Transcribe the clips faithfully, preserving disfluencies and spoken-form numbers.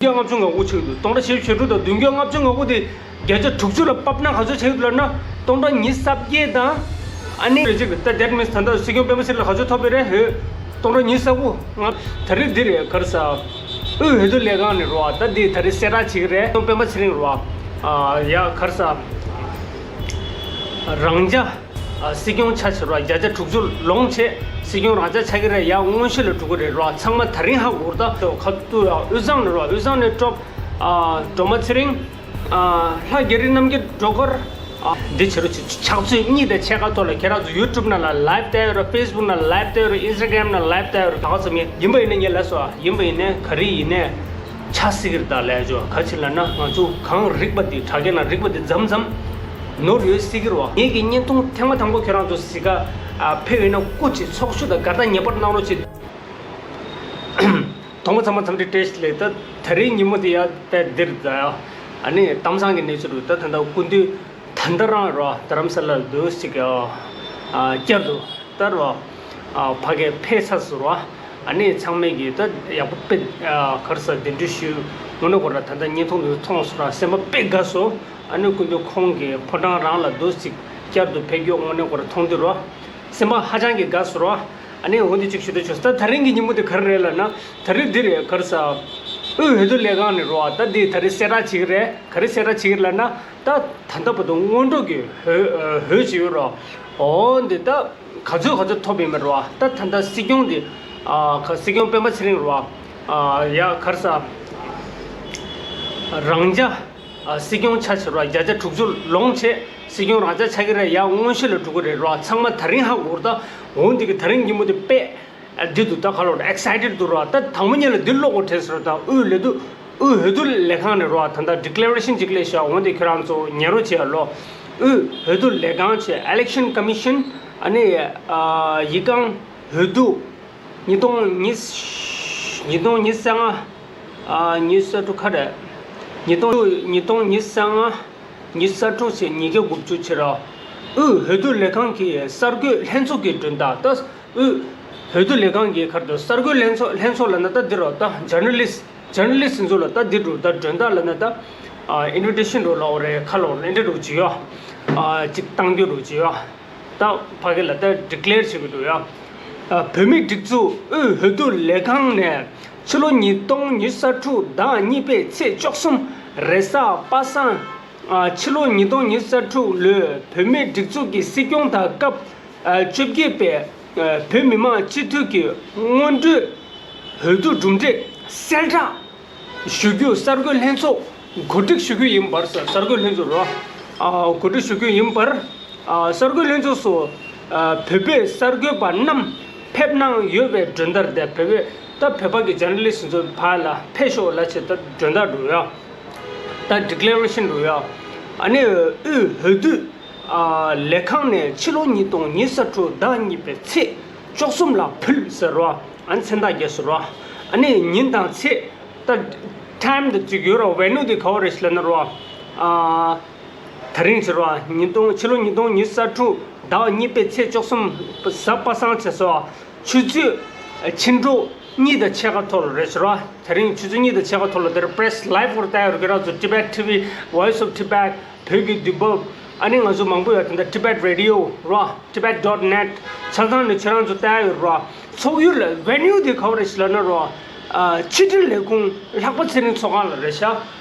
བརྒྱ་ལྔ་བཅུ་ང་དགུ་ཆགས་འདུག་སྟོང་ཕྲག་བཞི་བཅུ་ཞེ་དྲུག་དང་བདུན་བརྒྱ་ལྔ་བཅུ་ང་དགུ་དེ་བརྒྱ་ཆ་དྲུག་ཅུ་ལ་ཕབ་ན་ག་ཚོད་ཆགས་འདུག་ལབ་ན། སྟོང་ཕྲག་ཉི་ཤུ་རྩ་བརྒྱད་དང་། ཨ་ནི་རེ་ཅིག་ད་དེ་མིན་ད་ལྟ་སྲིད་སྐྱོང་སྤེན་པ་ཚེ་རིང་ལ་ག་ཚོད་ཐོབ་པ་རེད། ཧེ། སྟོང་ཕྲག་ཉི་ཤུ་རྩ་དགུ། ང་ད་རེས་འདི་རེད་ག་རེ་ཟ། དབུས་འོས་བསྡུ་ལས་ཁང་ནས་རོ། ད་འདི་ད་རེས་གསལ་བསྒྲགས་བྱེད་ཀྱི་རེད། སྲིད་སྐྱོང་སྤེན་པ་ཚེ་རིང་རོ། ཨ་ཡ་ག་རེ་ཟ། རང་འཇགས། ཨ་སྲིད་སྐྱོང་ཆགས་ཆེ་རོ། བརྒྱ་ཆ་དྲུག་ཅུ་ལོངས་བྱས། སྲིད་སྐྱོང་རང་འཇགས་ཆགས་ཀྱི་རེད། ཡ་དངོས་གཞི་ལ་འགྲོ་གི་རེད་རོ། ཚང་མ་ད་རིང་ཧ་གོ་གི་རེད། ད་ཁ་ཐུག་ཡ་དབུས་གཙང་ནས་རོ། དབུས་གཙང་ནས་ཀྲོབ། ཨ་སྒྲོལ་མ་ཚེ་རིང་། ཨ་ལྷ་རྒྱ་རི་རྣམ་རྒྱལ་སྒྲོལ་དཀར། ཨ་འདི་བྱེད་རོགས་བྱེད། ཕྱག་ཚོད་གཉིས་དང་ཕྱེད་ཀ་ཐོག་ལ་ཁྱེད་རང་ཚོ་ཡུ་ཊུབ་ནང་ལ་ལའེབ་བལྟས་ཡོད་རོ། ཕེ་སི་བུག་ནང་ལ་ལའེབ་བལྟས་ཡོད་རོ། ཨིན་སི་ཊ་གྷ་རམ་ནང་ལ་ལའེབ་བལྟས་ཡོད་རོ། ག་ཚོད་མིན་ཡིན་པ་ཡིན་ན་ངས་ལབ་སོང་། ཡིན་པ་ཡིན་ན་ག་རེ་ཡིན་ནའི་ཆགས་སྲིད་ཀྱི་རེད། ད་ལས་ཆོག་ག་ཅི་ལབ་ན། ང་ཚོ་གང་རིག་པ་དེ་དྲ་རྒྱ་ནང་རིག་པ་དེ་མཚམས་མཚམས་ནོར་ཡོད་སྲིད་ཀྱི་རེད་བ། ངེད་ཀྱི་བརྙན་ཐུང་ཐེངས་མ་དང་པོ་ཁྱེད་རང་ཚོ་གཟིགས་ག་ཨ་ཕེབས་ཡོད་ན་སྐུ་མཁྱེན་ཚོགས་ཞུགས་དང་དགའ་ཐག་ངེས་པར་གནང་རོགས་བྱེད། གདོང་པ་ཚང་མ་འཚམས་འདྲི་བཀྲ་ཤིས་བདེ་ལེགས། ད་དེ་རིང་ཉིན་མོ་དེ་ཡ་དཔེ་འདིར་ད་ཡ། ཨ་ནི་གཏམ་བཟང་གི་གནས་ཚུལ་རུ་ད་ད་ལྟ་སྐུ་མདུན་ད་ལྟ་རང་རོ་རྡ་རམ་ས་ལ་འདུག་ཅིག་ཨ་བསྐྱར་དུ་ད་རོ་ཨ་ཕ་གི་ཕེབས་ཚར་སོང་རོ། ཨ་ནི་ཚང་མས་ཀྱི་ད་ཡག་པོ་དཔེ་ཨ་ག་རེ་ཟ་གདན་འདྲེན་ཞུས། དངོས་གནས་ཁོ་ར་ད་ལྟ་བརྙན་ཐུང་འདི་མཐོང་སོང་ར། སེམས་པ་དཔེ་དགའ་སོང་། ཨ་ནི་སྐུ་མདུན་ཁོང་གི་ཕོ་བྲང་རང་ལ་འདུག་ཅིག་བསྐྱར་དུ་ཕེབས་རྒྱུ་དངོས་གནས་ཁོ་ར་མཐོང་དུས་རོ། སེམས་པ་ཧ་ཅང་གི་དགའ་སོང་རོ། ཨ་ནི་འོ་འདི་གཅིག་ཞུ་འདོད་བྱུང་། ད་ད་རིང་གི་ཉིན་མོ་དེ་ག་རེ་རེད་ལབ་ན། ད་རིང་འདི་རེད་ག་རེ་ཟ། དབུས་འོས་བསྡུ་ལས་ཁང་ནས་རོ། ད་འདི་ད་རིང་གསལ་བསྒྲགས་བྱེད་ཀྱི་རེད། ག་རེ་གསལ་བསྒྲགས་བྱེད་ཀྱི་རེད་ལབ་ན། ད་ད་ལྟ་བར་དུ་སྔོན་འགྲོ་གི་འོས་འོས་ཅིག་ཡོད་རོ། འོ་འདི་ད་ག་ཚོད་ག་ཚོད་ཐོབ་ཡིན་མིན་རོ། ད་ད་ལྟ་སྲིད་སྐྱོང་འདི་ཨ་ག་སྲིད་སྐྱོང་སྤེན་པ་ཚེ་རིང་རོ། ཨ་ཡ་ག་རེ་ཟ། རང་འཇགས། ཨ་སྲིད་སྐྱོང་ཆགས་ཆེ་རོ། བརྒྱ་ཆ་དྲུག་ཅུ་ལོངས་བྱས། སྲིད་སྐྱོང་རང་འཇགས་ཆགས་ཀྱི་རེད། ཡ་དངོས་གཞི་ལ་འགྲོ་གི་རེད་རོ། ཚང་མ་ད་རིང་ཧ་གོ་རེད། ད་འོ་འདི་གི་ད་རིང་ཉིན་མོ་དེ་དཔེ་ཨ་འདི་འདུག་ད་ཁ་ལོ་ཨེག་སའི་ཊེཌ་འདུག་རོ། ད་དང་པོ་ཉིད་ལ་འདི་ཀློག་དགོས་དྲན་སོང་རོ། ད་དབུས་ལས་དུ་དབུས་འོས་བསྡུ་ལས་ཁང་ནས་རོ། ད་ད་ཌི་ཀི་ལེ་རེ་ཤན་ཅིག་སླེབས་ཤག་འོ་འདི་ཁྱེད་རང་ཚོ་ཉན་རོགས་བྱེད་ཡ་ལོ། དབུས་འོས་བསྡུ་ལས་ཁང་བྱས། ཨི་ལེག་ཤན་ཀོ་མི་ཤན། ཨ་ནི་ཨ་ཡིག་རྐང་འོས་བསྡུ། ཉིས་སྟོང་ཉི་ཉིས་སྟོང་ཉི་ཤུ་རྩ་ལྔ། ཨ་ཉི་ཤུ་རྩ་དྲུག་ཁ་རེད། ཉིས་སྟོང་ཉིས་སྟོང་ཉི་ཤུ་རྩ་ལྔ། ཉི་ཤུ་རྩ་དྲུག་བྱས་ཉིས་བརྒྱ་དགུ་བཅུ་བྱས་རོ། དབུས་འོས་བསྡུ་ལས་ཁང་གི་གསར་འགོད་ལྷན་ཚོགས་ཀྱི་མགྲོན་བདག་ད་དབུས་འོས་བསྡུ་ལས་ཁང་གི་ཁར་དུ་གསར་འགོད་ལྷན་ཚོགས་ལྷན་ཚོགས་ལབ་ན་ད་འདི་རོ། ད་ཇར་ནལ་ལིསི་ཊི་ཇར་ནལ་ལིསི་ཊི་ཚོ་ལ་ད་འདི་འགྲོ། ད་མགྲོན་བདག་ལབ་ན་ད་ཨ་ཨིན་ཝི་ཊེ་ཤན་འགྲོ་ལ་འོ་རེད། ཁ་ལོ་འདི་འགྲོ་བྱེད་ཡོ། ཨ་ཅིག་བཏང་རྒྱུ་འགྲོ་བྱེད་ཡོ། ད་ཕ་གི་ལ་ད་ཌི་ཀི་ལེར་བྱེད་དགོས་འདུག་ཡ། ཨ་བོད་མིའི་སྒྲིག་འཛུགས་དབུས་འོས་བསྡུ་ལས་ཁང་ནས་ཕྱི་ལོ་ཉིས་སྟོང་ཉི་ཤུ་རྩ་དྲུག་ཟླ་གཉིས་པའི་ཚེས་བཅུ་གསུམ་རེས་གཟའ་པ་སངས། ཨ་ཕྱི་ལོ་ཉིས་སྟོང་ཉི་ཤུ་རྩ་དྲུག་ལོའི་བོད་མིའི་སྒྲིག་འཛུགས་ཀྱི་སྲིད་སྐྱོང་དང་སྐབས་ཨ་བཅོ་བརྒྱད་པའི་ཨ་བོད་མི་མང་སྤྱི་འཐུས་ཀྱི་སྔོན་འགྲོའི་འོས་བསྡུ་གྲུབ་འབྲས་གསལ་བསྒྲགས་ཞུ་རྒྱུ། གསར་འགོད་ལྷན་ཚོགས་གོ་སྒྲིག་ཞུ་རྒྱུ་ཡིན་པར། གསར་འགོད་ལྷན་ཚོགས་རོ། ཨ་གོ་སྒྲིག་ཞུ་རྒྱུ་ཡིན་པར། ཨ་གསར་འགོད་ལྷན་ཚོགས་སུ་ཨ་བོད་པའི་གསར་འགོད་པ་རྣམས་ཕེབས་གནང་ཡོད་པའི་མགྲོན་བརྡར་དེ། བོད་པའི་ད་བོད་པ་གི་ཇར་ནལ་ལིསི་ཊི་ཚོ་ཕར་ལ་ཕེབས་ཤོག་ལབ་བྱས་ད་མགྲོན་བརྡར་འགྲོ་ཡ། ད་ཌི་ཀི་ལེ་རེ་ཤན་འགྲོ་ཡ། ཨ་ནི་དབུས་འོས་བསྡུ་ཨ་ལས་ཁང་ནས་ཕྱི་ལོ་ཉིས་སྟོང་ཉི་ཤུ་རྩ་དྲུག་ཟླ་གཉིས་པའི་ཚེས་བཅུ་གསུམ་ལ་ཕུལ་ཟེར་རོ། ཨ་ནི་མཚན་རྟགས་རྒྱག་ཟེར་རོ། ཨ་ནི་ཉིན་དང་ཚེས་ད་ཊའིམ་དེ་གཅིག་ཡོད་རོ། ཝེ་ནུ་དེ་ག་བ་རེད་ལབ་ན་རོ། ཨ་ད་རིང་ཟེར་རོ། ཉིས་སྟོང་ཕྱི་ལོ་ཉིས་སྟོང་ཉི་ཤུ་རྩ་དྲུག་ཟླ་གཉིས་པའི་ཚེས་བཅུ་གསུམ་གཟའ་པ་སངས་བྱས་སོ། ཆུ་ཚོད་ཕྱི་དྲོ་གཉིས་དང་ཕྱེད་ཀ་ཐོག་ལ་རེད་ཟེར་རོ། དེ་རིང་ཆུ་ཚོད་གཉིས་དང་ཕྱེད་ཀ་ཐོག་ལ་དེར་པེ་རེ་སི་ལའེབ་སྐོར་ལྟ་ཡོད་རེད། ཁྱེད་རང་ཚོ་Tibet T V, Voice of Tibet, བོད་ཀྱི་དུས་བབ། ཨ་ནི་ང་ཚོ་མང་པོ་ཡོད་དེ་འདྲ་Tibet Radio རོ། Tibet dot net ཆ་ཚང་ནས་ཁྱེད་རང་ཚོ་ལྟ་ཡོད་རོ། ཚོགས་ཡུལ་ལ་ཝེ་ནུ་དེ་ག་བ་རེད་ལབ་ན་རོ། ཨ་ཕྱི་དྲིལ་ལས་ཁུངས་ལྷག་པ་ཚེ་རིང་ཚོགས་ཁང་ལ་རེད་ཤག་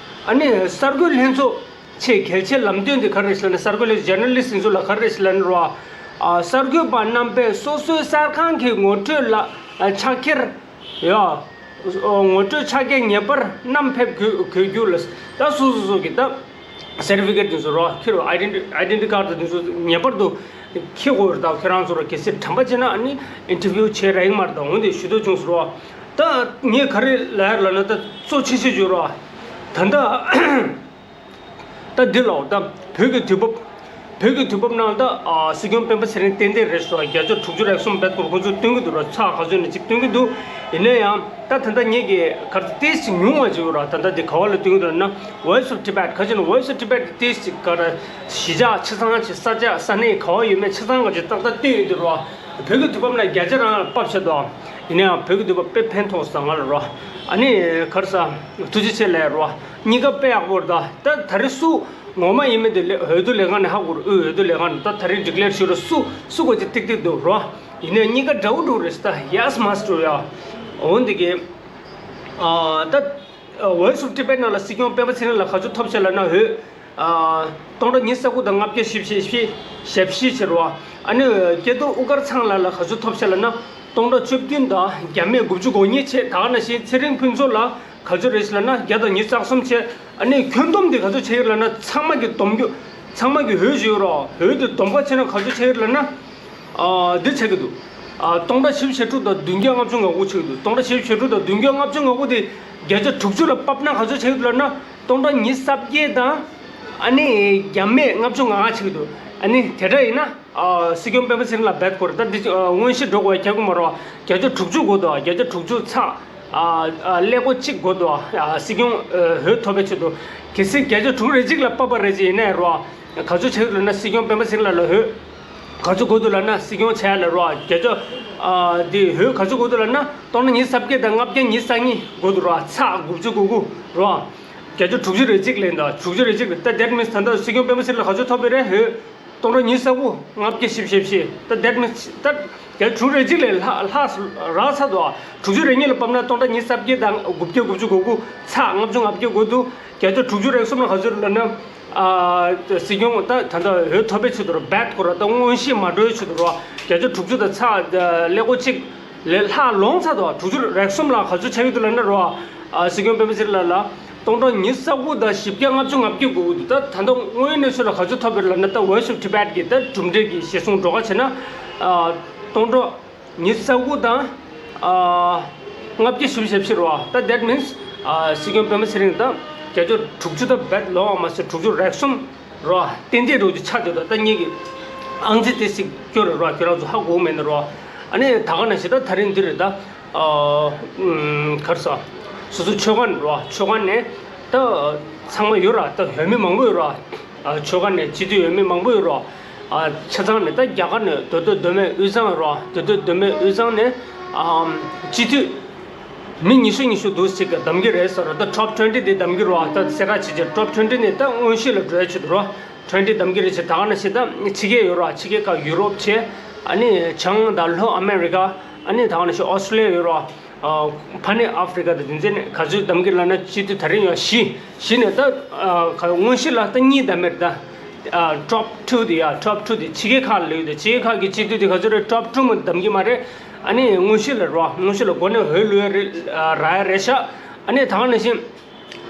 ཨ་ནི་གསར་འགོད་ལྷན་ཚོགས་ཆེས་གལ་ཆེའི་ལམ་སྟོན་དེ་ག་རེ་རེད་ལབ་ན། གསར་འགོད་ལས་ཇར་ནལ་ལིསི་ཊི་ཚོ་ལ་ག་རེ་རེད་ལབ་ན་རོ། ཨ་གསར་འགོད་པ་རྣམ་པས་སོ་སོའི་གསར་ཁང་གི་ངོ་སྤྲོད་ལ་ཨ་ཕྱག་འཁྱེར་ཡ། ཨོ་ངོ་སྤྲོད་ཕྱག་འཁྱེར་ངེས་པར་བསྣམས་ཕེབས་དགོས་དགོས་རྒྱུ་ལ། ད་སོ་སོ་སོ་གི་ད་སེར་ཊི་ཕི་ཀེཊ་དེ་ཚོ་རོ། ཁྱེར་ཨའི་ཌེན་ཊི་ཨའི་ཌེན་ཊི་ཀཱར་ཌ་དེ་ཚོ་ངེས་པར་དུ་འཁྱེར་དགོས་རེད། ད་ཁྱེད་རང་ཚོ་ར་གལ་སྲིད་དྲན་པ་བརྗེད་ན་ཨ་ནི་ཨིན་ཊར་བིའུ་བྱེད་ར་ཡིན་མ་རེད། ད་འོན་ཏེ་ཞུ་འདོད་བྱུང་སོང་རོ། ད་ངས་ག་རེ་ལབ་ཡ་ལབ་ན། ད་གཙོ་ཆེ་ཤོས་བརྗོད་རོ། ད་ད་ད་འདི་ལོ་ད་བོད་ཀྱི་དུས་བབ། བོད་ཀྱི་དུས་བབ་ནང་ད་ཨ་སྲིད་སྐྱོང་སྤེན་པ་ཚེ་རིང་ཏན་ཏན་རེད་ཤག་བརྒྱ་ཆ་དྲུག་ཅུ་རེ་གསུམ་བེད་སྐོར་ཁོང་ཚོས་སྟོན་གྱི་འདུག་ར། ཚགས་ག་ཚོད་ནས་ཅིག་སྟོན་གྱི་འདུག་ཡིན་ན་ཡང་ད་ད་ལྟ་ངེད་ཀྱི་གར་ཏིས་ཅིག་ཉུང་བ་ཅིག་ཡོད་ར། ད་ལྟ་འདི་ག་བ་ལ་སྟོན་གྱི་འདུག་ན། Voice of Tibet ག་ཅི་ན། Voice of Tibet ཏིས་ཅིག་ག་ར་གཞིས་ཆགས་ཆ་ཚང་ཅིག་ས་ཆ་ས་གནས་ག་བ་ཡོད་མེད་ཆ་ཚང་ག་ཅིག་ཏག་ཏག་སྟོན་ཡོད་འདུག་ར། བོད་ཀྱི་དུས་བབ་ན་བརྒྱ་ཆ་རང་ལ་ཕབ་བྱས་འདུག་ཡིན་ནའང་བོད་ཀྱི་འདུས་པ་དཔེ་ཕན་ཐོགས་ས་ང་ལ་རོ། ཨ་ནི་གར་ས་ཐུགས་རྗེ་ཆེ་ལས་རོ། གཉིས་ཀ་དཔེ་ཡག་པོ་རེད་ད། ད་ད་རེས་སུ་ངོ་མ་ཡིན་མིན་དེ་ལས་འོས་བསྡུ་ལས་ཁང་ནས་ཧ་གོ་རེད། དབུས་འོས་བསྡུ་ལས་ཁང་ནས་ད་ད་རེས་ཌི་ཀི་ལེར་ཞུ་རོ། སུ་སུ་གོ་ཅི་ཏིག་ཏིག་འདུག་རོ། ཡིན་ནའི་གཉིས་ཀ་འདྲ་བོ་འགྲོ་རེད་ད། ཡེས་མ་སི་ཊར་ཡ། འོན་ཏེ་གི་ཨ་ད་Voice of Tibet ནང་ལ་སྲིད་སྐྱོང་སྤེན་པ་ཚེ་རིང་ལ་ག་ཚོད་ཐོབ་ཤག་ལབ་ན་འོས། ཨ། སྟོང་ཕྲག་ཉི་ཤུ་རྩ་དགུ་དང་ལྔ་བརྒྱ་བཞི་བཅུ་ཞེ་བཞི་ཞེ་བཞི་ཕྱིར་བ། ཨ་ནི་སྐལ་རྡོར་དབུ་དཀར་ཚང་ལགས་ལ་ག་ཚོད་ཐོབ་ཤག་ལབ་ན་སྟོང་ཕྲག་བཅུ་བདུན་དང་བརྒྱ་མེད་དགུ་བཅུ་གོ་གཉིས་བྱས། ད་ག་ནང་བཞིན་ཚེ་རིང་ཕུན་ཚོགས་ལ་ག་ཚོད་རེད་ལབ་ན་བརྒྱ་དང་ཉི་ཤུ་རྩ་གསུམ་བྱས། ཨ་ནི་ཁྱོན་བསྡོམས་དེ་ག་ཚོད་ཆགས་ཡོད་ལབ་ན་ཚང་མ་གི་བསྡོམས་རྒྱུ་ཚང་མ་གི་འོས་ཞུ་རོགས། འོས་དེ་བསྡོམས་ཁ་བྱས་ན་ག་ཚོད་ཆགས་ཡོད་ལབ་ན། ཨ། འདི་ཆགས་ཀྱི་འདུག་ཨ། སྟོང་ཕྲག་བཞི་བཅུ་ཞེ་དྲུག་དང་བདུན་བརྒྱ་ལྔ་བཅུ་ང་དགུ་ཆགས་ཀྱི་འདུག་སྟོང་ཕྲག་བཞི་བཅུ་ཞེ་དྲུག་དང་བདུན་བརྒྱ་ལྔ་བཅུ་ང་དགུ་དེ་བརྒྱ་ཆ་དྲུག་ཅུ་ལ་ཕབ་ན་ག་ཚོད་ཆགས་ཀྱི་འདུག་ལབ་ན་སྟོང་ཕྲག་ཉི་ཤུ་རྩ་བརྒྱད་དང་། ཨ་ནི་བརྒྱ་མེད་ལྔ་བཅུ་ང་ལྔ་ཆགས་ཀྱི་འདུག་ཨ་ནི་དེ་འདྲ་ཡིན་ན། ཨ། སྲིད་སྐྱོང་སྤེན་པ་ཚེ་རིང་ལ་བེད་དགོས་རེད། ད་འདི་ཨ། དངོས་གཞི་འགྲོ་དགོས་ཡ་ཁྱབ་ཀྱི་མ་རེད་བ། བརྒྱ་ཆ་དྲུག་ཅུ་དགོས་འདུག་བརྒྱ་ཆ་དྲུག་ཅུ་ཚེག་ཨ། ཨ། ཀླད་ཀོར་གཅིག་དགོས་འདུག་ཨ། སྲིད་སྐྱོང་ཨ། འོས་ཐོབ་པའི་ཆེད་དུ། གལ་སྲིད་བརྒྱ་ཆ་དྲུག་རེ་གཅིག་ལ་ཕབ་པ་རེད་ཅེས་ཡིན་ན་རོ། ག་ཚོད་ཆགས་ཀྱི་ལབ་ན་སྲིད་སྐྱོང་སྤེན་པ་ཚེ་རིང་ལགས་ལ་འོས་ག་ཚོད་དགོས་འདུག་ལབ་ན། སྲིད་སྐྱོང་བྱས་ལ་རོ། བརྒྱ་ཆ་ཨ། འདི་འོས་ག་ཚོད་དགོས་འདུག་ལབ་ན་སྟོང་ཕྲག་ཉི་ཤུ་རྩ་བརྒྱད་དང་ལྔ་བརྒྱ་ཉི་ཤུ་རྩ་གཉིས་དགོས་འདུག་རོ། ཚེག་དགུ་བཅུ་གོ་དགུ་རོ། བརྒྱ་ཆ་དྲུག་ཅུ་རེ་གཅིག་ལེན་ད། དྲུག་ཅུ་རེ་གཅིག་ལེན་ད། that means ད་ལྟ་སྲིད་སྐྱོང་སྤེན་པ་ཚེ་རིང་ལ་ག་ཚོད་ཐོབ་པ་རེད། འོས་སྟོང་ཕྲག་ཉི་ཤུ་རྩ་དགུ་ལྔ་བརྒྱ་བཞི་བཅུ་ཞེ་བཞི། ད་that means ད་བརྒྱ་ཆ་དྲུག་རེ་གཅིག་ལས་ལྷག་ལྷག་རག་ཚར་འདུག་དྲུག་ཅུ་རེ་གཉིས་ལ་ཕབ་ན་སྟོང་ཕྲག་ཉི་ཤུ་རྩ་བརྒྱད་དང་དགུ་བརྒྱ་དགུ་བཅུ་གོ་དགུ། ཚེག་ལྔ་བཅུ་ང་བརྒྱད་དགོས་འདུག་བརྒྱ་ཆ་དྲུག་ཅུ་རེ་གསུམ་ལ་ག་ཚོད་རེད་ལབ་ན། ཨ། སྲིད་སྐྱོང་ད་ད་ལྟ་འོས་ཐོབ་པའི་ཆེད་དུ་རོ། བེད་དགོས་རོ། ད་དངོས་གཞི་མ་འགྲོ་བའི་ཆེད་དུ་རོ། བརྒྱ་ཆ་དྲུག་ཅུ་དང་ཚེག་ཀླད་ཀོར་གཅིག་ལས་ལྷག་ལོངས་ཚར་འདུག་དྲུག་ཅུ་རེ་གསུམ་ལ་ག་ཚོད་ཆགས་ཀྱི་འདུག་ལབ་ན་རོ། ཨ། སྲིད་སྐྱོང་སྤེན་པ་ཚེ་རིང་ལགས་ལ་སྟོང་ཕྲག་ཉི་ཤུ་རྩ་དགུ་དང་བཞི་བརྒྱ་ལྔ་བཅུ་ང་བརྒྱད་དགོས་ཀྱི་འདུག་ད་ད་ལྟ་དངོས་ཡོད་གནས་ཚུལ་ལ་ག་ཚོད་ཐོབ་པ་རེད་ལབ་ན། ད་Voice of Tibet གི་ད་གྲུབ་འབྲས་ཀྱི་གཞིར་བཟུང་འགྲོ་ཁ་བྱས་ན། ཨ། སྟོང་ཕྲག་ཉི་ཤུ་རྩ་དགུ་དང་ཨ་ལྔ་བརྒྱ་བཞི་བཅུ་ཞེ་བཞི་རོ། ད་that means ཨ་སྲིད་སྐྱོང་སྤེན་པ་ཚེ་རིང་ད་བརྒྱ་ཆ་དྲུག་ཅུ་ད་བེད་ལོང་བ་མ་ཟད་དྲུག་ཅུ་རེ་གསུམ་རོ། ཏན་ཏན་རོ་ཅིག་ཆགས་འདུག་ད་ད་ངེད་ཀྱི་ཨང་རྩིས་དེ་ཞིག་སྐྱོར་རེད་རོ། ཁྱོད་རང་ཚོ་ཧ་གོ་མེད་ན་རོ། ཨ་ནི་ད་ག་ནང་བཞིན་ད་ད་རིང་འདི་རེད་ད། ཨ་ཨུམ་ག་རེ་ཟེར། སོ་སོ་ཆོལ་ཁ་ནས་རོ། ཆོལ་ཁ་ནས་ད་ཚང་མ་ཡོད་ར། ད་འོས་མི་མང་པོ་ཡོད་ར། ཨ་ཆོལ་ཁ་ནས་སྤྱི་འཐུས་འོས་མི་མང་པོ་ཡོད་རོ། ཨ་ཆ་ཚང་ནས་ད་རྒྱ་གར་ནས་མདོ་སྟོད་མདོ་སྨད་དབུས་གཙང་རོ། མདོ་སྟོད་མདོ་སྨད་དབུས་གཙང་ནས་ཨམ་སྤྱི་འཐུས་མི་ཉི་ཤུ་ཉི་ཤུ་འདུག་ཅིག་གདམ་གྱི་རེད་ཟེར་རོ། ད་ཊོབ་ཊུ་ཝེན་ཊི་དེ་གདམ་གྱི་རོ། ད་གསལ་ཁ་བྱེད་ཀྱི་ཊོབ་ཊུ་ཝེན་ཊི་ནས་ད་དངོས་གཞི་ལ་འགྲོ་ཡ་ཆེད་དུ་རོ། ཊུ་ཝེན་ཊི་གདམ་གྱི་རེད་ཅེས། ད་ག་ནང་བཞིན་ད་ཕྱི་རྒྱལ་ཡོད་རོ། ཕྱི་རྒྱལ་ཁག་ཡུ་རོབ་བྱས། ཨ་ནི་བྱང་དང་ལྷོ་ཨ་མེ་རི་ཀ། ཨ་ནི་ད་ག་ནང་བཞིན་ཨོ་སི་ཀྲོ་ལི་ཡ་ཡོད་རོ། ཨ་ཕ་ནི་ཨ་ཧྥི་རི་ཀ་དང་དེ་ཚོ་ནས་ག་ཚོད་གདམ་གྱི་ལབ་ན། སྤྱི་འཐུས་ད་རིང་ཡང་བཞི་བཞི་ནས་ད་ཨ་ག་དངོས་གཞི་ལ་ད་གཉིས་གདམ་མེད་ད། ཨ་ཊོབ་ཊུ་དེ་ཡ། ཊོབ་ཊུ་དེ་ཕྱི་རྒྱལ་ཁག་ལ་ཡོད་དེ། ཕྱི་རྒྱལ་ཁག་གི་སྤྱི་འཐུས་དེ་ག་ཚོད་རེད། ཊོབ་ཊུ་མ་གདམ་གྱི་མ་རེད། ཨ་ནི་དངོས་གཞི་ལ་རོ། དངོས་གཞི་ལ་འགོ་ནས་འོས་བླུག་ཡ་རེད། ཨ་རག་ཡ་རེད་ཤག་ཨ་ནི་ད་ག་ནང་བཞིན།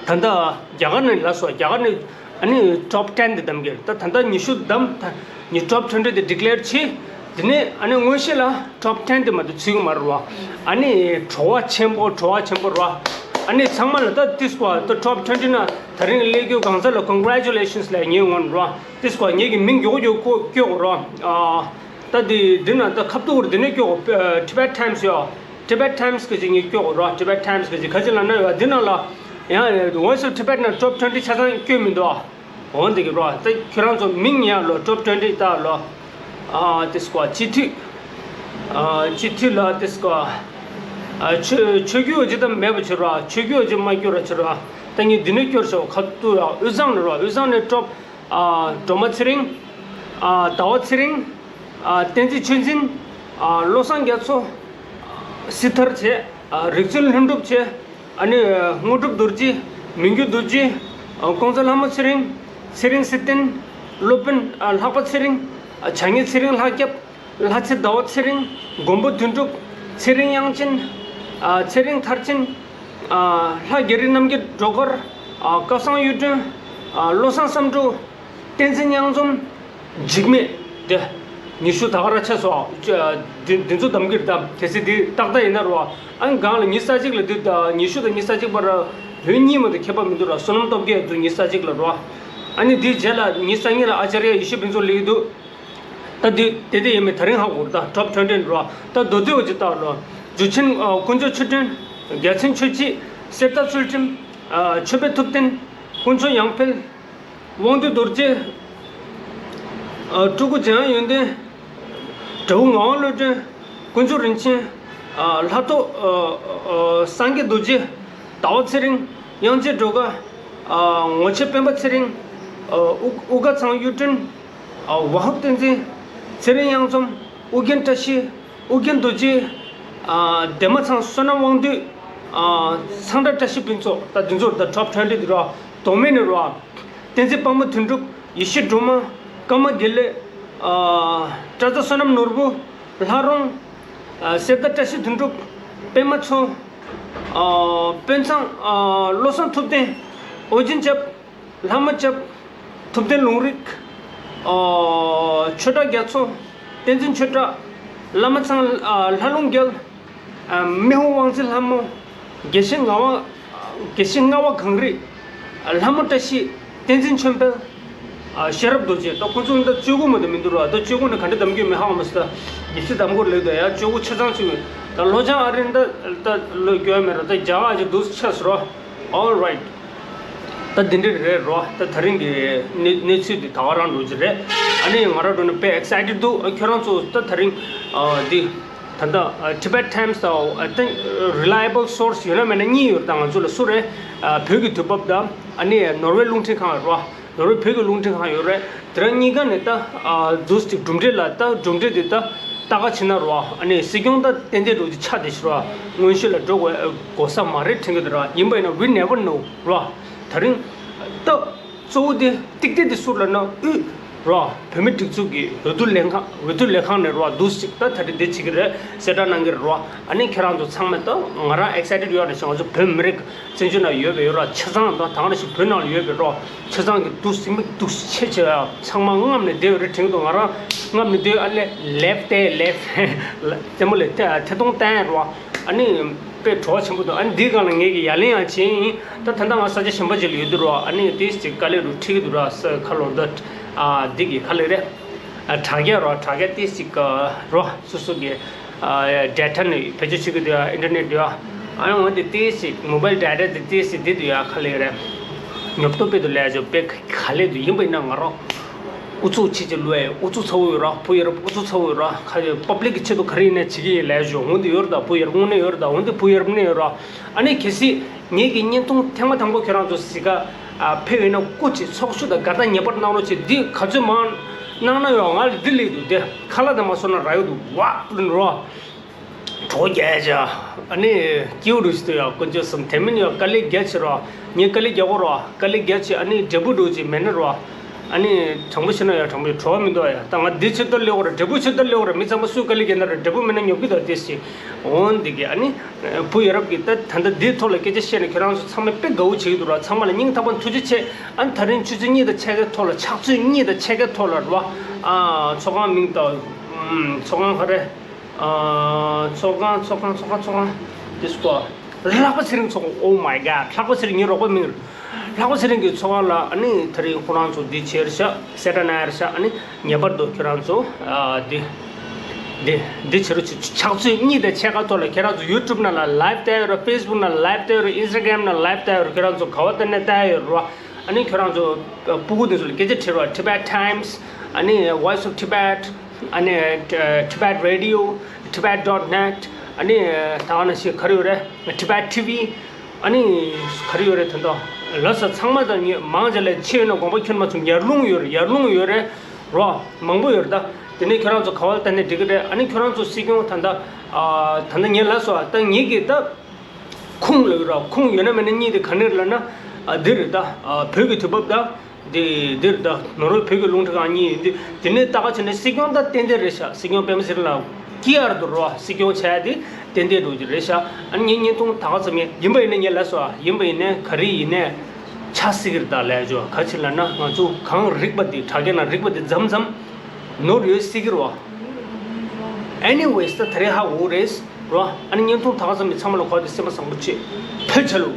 ད་ལྟ་རྒྱ་གར་ནས་ལབ་སོང་། རྒྱ་གར་ནས་ཨ་ནི་ཊོབ་ཊེན་དེ་གདམ་གྱི་རེད། ད་ད་ལྟ་ཉི་ཤུ་གདམ། ད་ཉི་ཊོབ་ཊུ་ཝེན་ཊི་དེ་ཌི་ཀི་ལེར་བྱས། དེ་ནས་ཨ་ནི་དངོས་གཞི་ལ་ཊོབ་ཊེན་དེ་མ་གཏོགས་ཚུད་ཀྱི་མ་རེད་བ། ཨ་ནི་བྲོ་བ་ཆེན་པོ། བྲོ་བ་ཆེན་པོ་རེད་བ། ཨ་ནི་ཚང་མ་ལ་ད་ཏིས་ཀོ་ད་ཊོབ་ཊུ་ཝེན་ཊི་ནང་ད་རིང་སླེབས་རྒྱུ་གང་ཟག་ལ་ཀོན་གྷ་རེ་ཅུ་ལེ་ཤན་སི་ལབ་ངེས་འོང་རེད་བ། ཏིས་ཀོ་ངེད་ཀྱི་མིང་མགྱོགས་མགྱོགས་བཀོད་བཀོད་དགོས་རེད་བ། ཨ་ད་དེ་འདི་ན་ད་ཁ་ཐུག་རེད། འདི་ནས་བཀོད་དགོས། ཨ་ཊི་བེཊ་ཊའེམ་སི་ཡོད། ཊི་བེཊ་ཊའེམ་སི་གི་ཅིག་ངས་བཀོད་དགོས་རོ། ཊི་བེཊ་ཊའེམ་སི་གི་ཅིག་ག་ཅི་ལབ་ན་ཡོད། འདི་ནང་ལ་ཡང་Voice of Tibet ནང་ཊོབ་ཊུ་ཝེན་ཊི་ཆ་ཚང་བཀོད་མི་འདུག་འོ་འདི་གི་རོ། ད་ཁྱོད་རང་ཚོ་མིང་ཡང་ལོ། ཊོབ་ཊུ་ཝེན་ཊི་ལྟ་ལོ། ཨ་ཏིས་ཀོ་སྤྱི་འཐུས། ཨ་སྤྱི་འཐུས་ལ་ཏིས་ཀོ། ཨ་ཆོས་ཆོས་བརྒྱུད་ཅིག་ད་མེད་པ་བྱེད་རོ། ཆོས་བརྒྱུད་ཅིག་མ་བསྐྱོར་ར་བྱེད་རོ། ད་ངས་འདི་ནས་བསྐྱོར་ཤོག་ཁ་ཐུག་ཡ། དབུས་གཙང་ནས་རོ། དབུས་གཙང་ནས་ཊོབ། ཨ་སྒྲོལ་མ་ཚེ་རིང་། ཨ་ཟླ་བ་ཚེ་རིང་། ཨ་བསྟན་འཛིན་ཆོས་འཛིན། ཨ་བློ་བཟང་རྒྱ་མཚོ། སྲི་ཐར་བྱས། ཨ་རིག་འཛིན་ལྷུན་གྲུབ་བྱས། ཨ་ནི་དངོས་གྲུབ་རྡོ་རྗེ། མི་འགྱུར་རྡོ་རྗེ། ཨ་ཀོང་ཚ་ལྷ་མོ་ཚེ་རིང་། ཚེ་རིང་ཚེ་བརྟན། སློབ་དཔོན་ཨ་ལྷག་པ་ཚེ་རིང་། ཨ་བྱ་ངན་ཚེ་རིང་ལྷ་སྐྱབས། ལྷ་ཚེ་ཟླ་བ་ཚེ་རིང་། མགོན་པོ་དོན་གྲུབ། ཚེ་རིང་དབྱངས་ཅན། ཨ་ཚེ་རིང་མཐར་ཕྱིན། ཨ་ལྷ་རྒྱ་རི་རྣམ་རྒྱལ་སྒྲོལ་དཀར། ཨ་སྐལ་བཟང་གཡུ་སྒྲོན། ཨ་བློ་བཟང་བསམ་འགྲུབ། བསྟན་འཛིན་དབྱངས་འཛོམས། འཇིགས་མེད། དེ་ཉི་ཤུ་ད་ག་རང་ཆགས་སོང་། ཨ་འདི་འདི་ཚོ་གདམ་གྱི་རེད་ད། གལ་སྲིད་འདི་ཏག་ཏག་ཡིན་ན་རོ། ཨ་ནི་སྒང་ལ་ཉི་ཤུ་རྩ་གཅིག་ལ་འདི་ད་ཉི་ཤུ་དང་ཉི་ཤུ་རྩ་གཅིག་བར་འོས་གཉིས་མ་གཏོགས་ཁྱད་པར་མི་འདུག་ར། བསོད་ནམས་སྟོབས་རྒྱས་འདུག་ཉི་ཤུ་རྩ་གཅིག་ལ་རོ། ཨ་ནི་འདིའི་རྗེས་ལ་ཉི་ཤུ་རྩ་གཉིས་ལ་ཨ་ཅཱརྱ་ཡེ་ཤེས་ཕུན་ཚོགས་སླེབས་ཀྱི་འདུག་ད་འདི་དེ་དེ་ཡིན་མིན་ད་རིང་ཧ་གོ་རེད་ད། ཊོབ་ཊུ་ཝེན་ཊི་རོ། ད་མདོ་སྟོད་འོ་ཅི་ལྟ་ལོ། འཇུ་ཆེན། ཨ་དཀོན་མཆོག་ཆོས་སྒྲོན། རྒྱལ་མཚན་ཆོས་སྐྱིད། གསེར་རྟ་ཚུལ་ཁྲིམས། ཨ་ཆོས་འཕེལ་ཐུབ་བསྟན། དཀོན་མཆོག་ཡང་འཕེལ། དབང་འདུས་རྡོ་རྗེ། ཨ་སྤྲུལ་སྐུ་འཇམ་དབྱངས་ཡོན་ཏན། དགྲ་བོ་ངག་དབང་བློ་གྲོས། དཀོན་མཆོག་རིན་ཆེན། ཨ་ལྷ་ཐོ། ཨ་ཨ་སངས་རྒྱས་རྡོ་རྗེ། ཟླ་བ་ཚེ་རིང་། དབྱངས་ཅན་སྒྲོལ་དཀར། ཨ་ངོ་ཆེ་སྤེན་པ་ཚེ་རིང་། ཨ་དབུ་དབུ་དཀར་ཚང་གཡུ་སྒྲོན། ཨ་ཝ་ཧབ་བསྟན་འཛིན། ཚེ་རིང་གཡང་འཛོམས། ཨོ་རྒྱན་བཀྲ་ཤིས། ཨོ་རྒྱན་རྡོ་རྗེ། ཨ་འདན་མ་ཚང་བསོད་ནམས་དབང་འདུས། ཨ་ཚང་སྒྲ་བཀྲ་ཤིས་ཕུན་ཚོགས། ད་འདི་ཚོར་ད་ཊོབ་ཊུ་ཝེན་ཊི་འདི་རོ། དོ་མེ་ནི་རོ། བསྟན་འཛིན་དཔལ་མོ་དོན་གྲུབ། ཡེ་ཤེས་སྒྲོལ་མ། ཀརྨ་དགེ་ལེགས། ཨ་བཀྲ་ཚ་བསོད་ནམས་ནོར་བུ། ལྷ་རོང་། ཨ་གསེར་རྟ་བཀྲ་ཤིས་དོན་གྲུབ། པད་མ་མཚོ། ཨ་དཔོན་ཚང་། ཨ་བློ་བཟང་ཐུབ་བསྟན། ཨོ་རྒྱན་སྐྱབས། ལྷ་མོ་སྐྱབས། ཐུབ་བསྟན་ལུང་རིགས། ཨོ་ཆོས་གྲགས་རྒྱ་མཚོ། བསྟན་འཛིན་ཆོས་གྲགས། བླ་མ་ཚང་། ཨ་ལྷ་ལུང་རྒྱལ། ཨ་མི་ཕམ་དབང་འཛིན་ལྷ་མོ། དགེ་བཤེས་ངག་དབང་། དགེ་བཤེས་ལྔ་པ་གངས་རི། ཨ་ལྷ་མོ་བཀྲ་ཤིས། བསྟན་འཛིན་ཆོས་འཕེལ། ཨ་ཤེས་རབ་རྡོ་རྗེ། ད་ཁོ་ཚོ་ད་བཅུ་དགུ་མ་གཏོགས་མི་འདུག་ར། ད་བཅུ་དགུ་ནས་ག་འདྲ་གདམ་རྒྱུ་མེད་ཧ་གོ་མ་སོང་། ད་དགེ་བཤེས་གདམ་སྐོར་ལེགས་འདུག་ཡ། བཅུ་དགུ་ཆ་ཚང་བཅུ་དགུ། ད་ལྷོ་བྱང་ཨ་རི་ད་ད་ལོ་སྐྱོ་བ་མེད་ར། ད་རྒྱ་གར་ཅིག་འདུག་ཆགས་སོང་ར། All right. ད་འདི་འདྲ་རེད་རོ། ད་ད་རིང་གི་གནས་གནས་ཚུལ་འདི་ད་ག་རང་འགྲོ་གི་རེད། ཨ་ནི་ང་རང་འགྲོ་ནས་དཔེ་ཨེག་སའི་ཊེཌ་འདུག། ཨ་ཁྱོད་རང་ཚོ་ད་ད་རིང་ཨ་འདི་ད་ལྟ་ཨ་Tibet Times དང་ཨ་ཏན་རི་ལ་ཡེ་བལ་སོར་སི་ཡོད་ན་མེད་ན་གཉིས་ཡོད་རེད། ད་ང་ཚོ་ལ་སུ་རེད། ཨ་བོད་ཀྱི་དུས་བབ་དང་ཨ་ནི་ནོར་ཝེ་རླུང་འཕྲིན་ཁང་རོ། ནོར་ཝེ་བོད་ཀྱི་རླུང་འཕྲིན་ཁང་ཡོད་རེད། དེ་རང་གཉིས་ཀ་ནས་ད་ཨ་འདུག་སེ་གྲུབ་འབྲས་ལ་ད་གྲུབ་འབྲས་དེ་ད་ལྟ་ག་བྱེད་ན་རོ། ཨ་ནི་སྲིད་སྐྱོང་ད་ཏན་ཏན་འགྲོ་རྒྱུ་ཆགས་བསྡད་ཤག་རོ། མངོན་ཤེས་ལ་འགྲོ་དགོས་དགོས་ས་མ་རེད་དྲན་གྱི་འདུག་ར། ཡིན་པ་ཡིན་ན་we never know རོ། ད་རིང་ད་གཙོ་བོ་དེ་ཏིག་ཏིག་དེ་སུ་ལབ་ན་དབུས་རོ། བོད་མི་སྒྲིག་འཛུགས་ཀྱི་འོས་བསྡུ་ལས་ཁང་འོས་བསྡུ་ལས་ཁང་ནས་རོ། འདུག་སེ་ད་ད་རེས་འདི་བྱེད་ཀྱི་རེད། གསལ་བསྒྲགས་གནང་གི་རེད་རོ། ཨ་ནི་ཁྱེད་རང་ཚོ་ཚང་མ་ད་ང་རང་ཨེག་སའི་ཊེཌ་ཡོད་རེད་ཤག། ང་ཚོ་བོད་མི་རིགས་བཙན་བྱོལ་ནང་ཡོད་པའི་ཡོད་ར། ཆ་ཚང་དང་དེང་རབས་ཤིག་བོད་ནང་ལ་ཡོད་པའི་རོ། ཆ་ཚང་གི་འདུག་སེ་མིག་འདུག་སེ་ཆེ་ཆེ་ཡ། ཚང་མ་རྔམ་ནས་བསྡད་ཡོད་རེད་དྲན་གྱི་འདུག། ང་རང་རྔམ་ནས་བསྡད་ཡོད། ཨ་ལས་ལེབ་ཏེ་ལེབ། རྩེད་མོ་ལས་ཐེ་ཐེ་གཏོང་བསྟན་རོ། ཨ་ནི་དཔེ་བྲོ་བ་ཆེན་པོ་འདུག། ཨ་ནི་འདིའི་སྒང་ལ་ངེད་ཀྱི་ཡ་ལན་ཡང་བྱས་ཡིན། ད་ད་ལྟ་ང་ས་ཆ་གཞན་པ་ཅིག་ལ་ཡོད་དུས་རོ། ཨ་ནི་ཏིས་ཅིག་དཀའ་ལས་རུ་འཕྲད་ཀྱི་འདུག་ར། ས་ཁ་ལོ་འདི་ཨ་འདི་གི་ཁ་ལས་རེད། ཨ་དྲ་རྒྱ་རོ། དྲ་རྒྱ་ཏིས་ཅིག་རོ། སོ་སོ་གི་ཨ་ཌེ་ཊ་ནི་བེད་སྤྱོད་བྱེད་ཀྱི་འདུག་ཡ། ཨིན་ཊར་ནེཊ་འདུག་ཡ། ཨ་ནི་འོན་ཏེ་ཏིས་ཅིག་མོ་བཱའིལ་ཌེ་ཊ་དེ་ཏིས་ཅིག་འདི་འདུག་ཡ། ཁ་ལས་རེད། ཉོབ་ཏོ་དཔེ་འདུག་ལས་ཅོ་དཔེ་ག་ལས་འདུག། ཡིན་པ་ཡིན་ན་ང་རང་ཨུ་ཚུགས་ཆེ་ཆེ་ལོས་ཨུ་ཚུགས་ཚ་བོ་ཡོད་ར། བུ་ཡ་རབས་ཨུ་ཚུགས་ཚ་བོ་ཡོད་ར། ཁ་ཡ་པབ་ལིག་གི་ཆེད་དུ་ག་རེ་ཡིན་ན་བྱེད་ཀྱི་ཡིན་ལས་ཅོ། འོན་ཏེ་ཡོད་ར། ད་བུ་ཡ་རབས་དངོས་གནས་ཡོད་ར། ད་འོན་ཏེ་བུ་ཡ་རབས་དངོས་གནས་ཡོད་ར། ཨ་ནི་གལ་སྲིད་ངེད་ཀྱི་བརྙན་ཐུང་ཐེངས་མ་དང་པོ་ཁྱོད་རང་ཚོ་གཟིགས་ག་ཨ་ཕེབས་ཡོད་ན་སྐུ་མཁྱེན་ཚོགས་ཞུགས་དང་དགའ་རྟགས་ངེས་པར་གནང་རོགས་བྱེད། འདི་ག་ཚོད་མང་གནང་ན་ཡང་ང་ལ་འདི་ལས་འདུག། དེ་ཁ་ལག་དང་མ་སོང་ན་རག་ཡོད་འདུག། ཝ་པླུན་རོ། གྲོགས་རྒྱལ་ཆེ། ཨ་ནི་སྐྱིད་པོ་རུ་ཞིག་ཏུ་ཡང་དཀོན་མཆོག་གསུམ། དེ་མིན་ཡང་དཀའ་ལས་རྒྱ་ཆེ་རོ། ངས་དཀའ་ལས་རྒྱག་གོ་རོ། དཀའ་ལས་རྒྱ་ཆེ། ཨ་ནི་འབྲས་བུ་འགྲོ་ཅིག་མེད་ན་རོ། ཨ་ནི་དྲང་པོ་བཤད་ན་ཡང་དྲང་པོ་བྲོ་བ་མི་འདུག་ཡ། ད་ང་འདི་ཆེད་དུ་སླེབས་གོ་ར། འབྲས་བུ་ཆེད་དུ་སླེབས་གོ་ར། མི་ཚང་མ་སུས་དཀའ་ལས་རྒྱག་ན་ར་འབྲས་བུ་མེད་ན་ཉོབ་གི་འདུག་ཏེ་ཞེས། འོན་འདི་གི་ཨ་ནི་བུ་ཡ་རབས་ཀྱི་ད་ད་ལྟ་འདིའི་ཐོག་ལ་སྐད་ཆ་བཤད་ནས་ཁྱོད་རང་ཚོ་ཚང་མས་དཔེ་དགའ་བོ་བྱེད་ཀྱི་འདུག་ར། ཚང་མ་ལ་སྙིང་ཐག་པ་ཐུགས་རྗེ་ཆེ། ཨ་ནི་ད་རིང་ཆུ་ཚོད་གཉིས་དང་ཕྱེད་ཀའི་ཐོག་ལ། ཕྱག་ཚོད་གཉིས་དང་ཕྱེད་ཀའི་ཐོག་ལ་ར། ཨ་ཚོགས་ཁང་མིང་དང་ཚོགས་ཁང་ག་རེ། ཨ་ཚོགས་ཁང་ཚོགས་ཁང་ཚོགས་ཁང་ཚོགས་ཁང་དེ་སུ་ལྷག་པ་ཚེ་རིང་ཚོགས་ཁང་། Oh my God. ལྷག་པ་ཚེ་རིང་ངའི་རོགས་པ་མིང་རེད། ལྷག་པ་ཚེ་རིང་གི་ཚོགས་ཁང་ལ་ཨ་ནི་ད་རིང་ཁོ་རང་ཚོ་འདི་བྱེད་རེད་ཤག། གསལ་བསྒྲགས་གནང་ཡ་རེད་ཤག། ཨ་ནི་ངེས་པར་དུ་ཁྱོད་རང་ཚོ་ཨ་འདི་འདི་འདི་བྱེད་རོགས་བྱེད། ཕྱག་ཚོད་གཉིས་དང་ཕྱེད་ཀ་ཐོག་ལ་ཁྱེད་རང་ཚོ་ཡུ་ཊུབ་ནང་ལ་ལའིབ་བལྟ་ཡོད་རེད། ཕེ་སི་བུག་ནང་ལ་ལའིབ་བལྟ་ཡོད་རེད། ཨིན་སི་ཊ་གྷ་རམ་ནང་ལ་ལའིབ་བལྟ་ཡོད་རེད། ཁྱོད་རང་ཚོ་ཨ་སྤུ་གུ་དེ་ཚོ་ལ་སྐད་ཆ་དྲིས་རོགས། Tibet Times ཨ་ནི་Voice of Tibet ཨ་ནི་Tibet Radio, Tibet dot net ཨ་ནི་ད་ག་ནང་བཞིན་ག་རེ་ཡོད་རེད། Tibet T V ཨ་ནི་ག་རེ་ཡོད་རེད། དེ་འདྲ་ལ་ས་ཚང་མ་དང་མང་ཆེ་ལས་ཆེ་ཡོད་ན་དགོངས་པ་ཁྱོན་མ་ཚུམ། ཡར་ཀླུང་ཡོད་རེད། ཡར་ཀླུང་ཡོད་རེད་རོ། མང་པོ་ཡོད་རེད། ད་དེ་ནས་ཁྱོད་རང་ཚོ་ག་བ་ལ་ལྟ་ནས་འགྲིག་གི་རེད། ཨ་ནི་ཁྱོད་རང་ཚོ་སྲིད་སྐྱོང་ད་ལྟ་ཨ་ད་ལྟ་ངས་ལབ་སོང་། ཨ་ད་ངེད་ཀྱིས་ད་ཁུངས་ལ་ཡོད་ར། ཁུངས་ཡོད་ན་མེད་ན་གཉིས་དེ་ག་ནས་ལབ་ན། ཨ་འདི་རེད། ད་ཨ་བོད་ཀྱི་དུས་བབ་ད་འདི་འདི་རེད། ད་ནོར་ཝེ་བོད་ཀྱི་རླུང་འཕྲིན་ཁང་གཉིས་ཡིན། འདི་དེ་ནས་ད་ག་བྱས་ནས་སྲིད་སྐྱོང་ད་ཏན་ཏན་རེད་ཤག། སྲིད་སྐྱོང་པད་མ་ཚེ་རིང་ལགས་ཀི་ཨར་དུ་རོ། སྲིད་སྐྱོང་བྱས་དེ་ཏན་ཏན་འགྲོ་རྒྱུ་རེད་ཤག། ཨ་ནི་ངས་བརྙན་ཐུང་ད་ག་ཙམ་ཡིན། ཡིན་པ་ཡིན་ན་ངས་ལབ་སོང་། ཨ་ཡིན་པ་ཡིན་ན་ག་རེ་ཡིན་ནའི་ཆགས་སྲིད་ཀྱི་རེད། ད་ལས་ཇོ་ག་ཅི་ལབ་ན་ང་ཚོ་གང་རིག་པ་དེ་དྲ་རྒྱ་ནང་རིག་པ་དེ་མཚམས་མཚམས་ནོར་ཡོད་སྲིད་ཀྱི་རེད་བ། Anyways ད་ད་རེས་ཧ་གོ་རེད་རོ། ཨ་ནི་བརྙན་ཐུང་ད་ག་ཙམ་ཡིན། ཚང་མ་ལ་གོ་དེ་སེམས་པ་བཟང་པོ་བྱེད། ཕེབས་བྱ་ལུ།